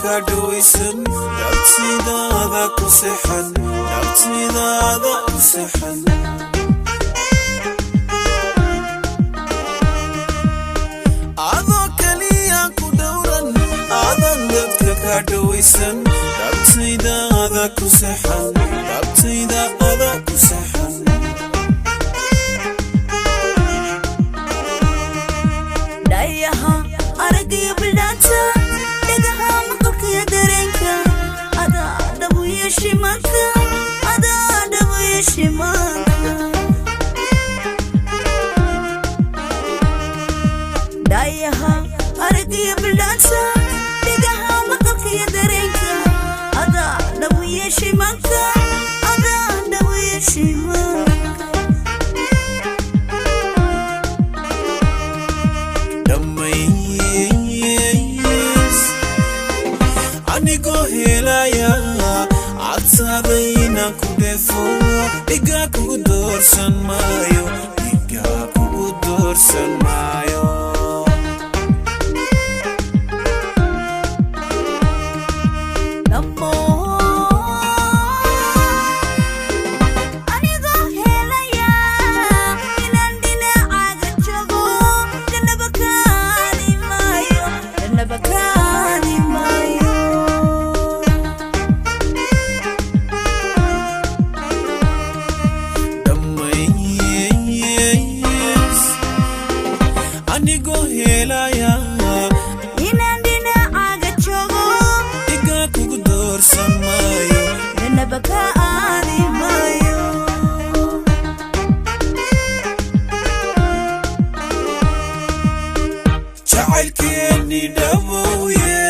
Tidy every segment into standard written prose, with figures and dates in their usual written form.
Ka dhawaysan, dhabtidaada ku seexan, dhabtidaada ku seexan. Adoo kaliya ku dhowran, aadan dadka ka dhawaysan, dhabtaydaada ku seexan, dhabtayda ada ku seexan. Dhayaha araggiyo bidhaanta, dhagaha maqalkiyo dareenka, adaa dhabu yeeshay maanta, adaa dhabu yeeshay maanta. Dhayaha araggiyo bidhaanta, dhagaha maqalkiyo dareenka, adaa dhabu yeeshay maanta, adaa dhabu yeeshay maanta. Dhammays anigoo helaya cagtaada inaan ku dheefo, dhigaa kugu doorsan maayo, dhigaa kugu doorsan maayo. Anigoo helaya inaan dhinacaaga joogo, dhanaba kaadi maayo, dhanaba kaadi maayo. Dhammays anigoo helaya inaan dhinacaaga joogo, dhigaa kugu doorsan maayo, dhanaba kaadi maayo. Jacaylkeeni dhawowye,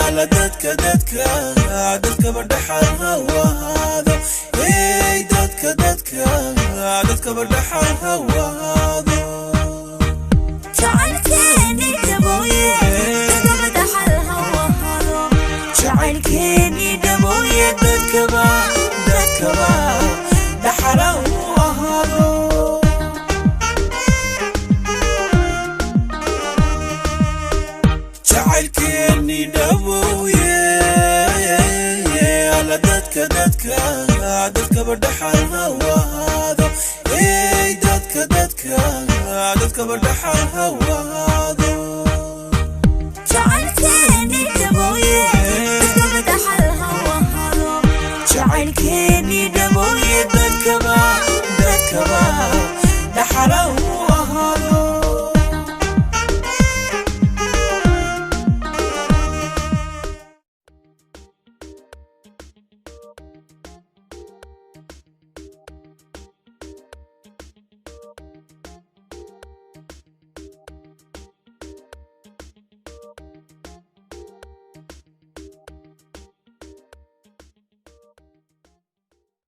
alla dadka dadka dadkaba dhaxal ha wahaado. Hey, dadka dadka dadkaba dhaxal ha wahaado. Jacaylkeeni dhabooye, dadkaba dhaxal ha wahaado. Jacaylkeeni dhawowye, dadkaba dadkaba dhaxal ha wahaado. Jacaylkeeni dhawowye, alla dadka dadka dadkaba dhaxal ha wahaado. Hey, dadka dadka dadkaba dhaxal ha wahaado. Jacaylkeeni dhabooye, dadkaba dhaxal ha wahaado. Jacaylkeeni dhawowye, dadkaba dadkaba dhaxal ha.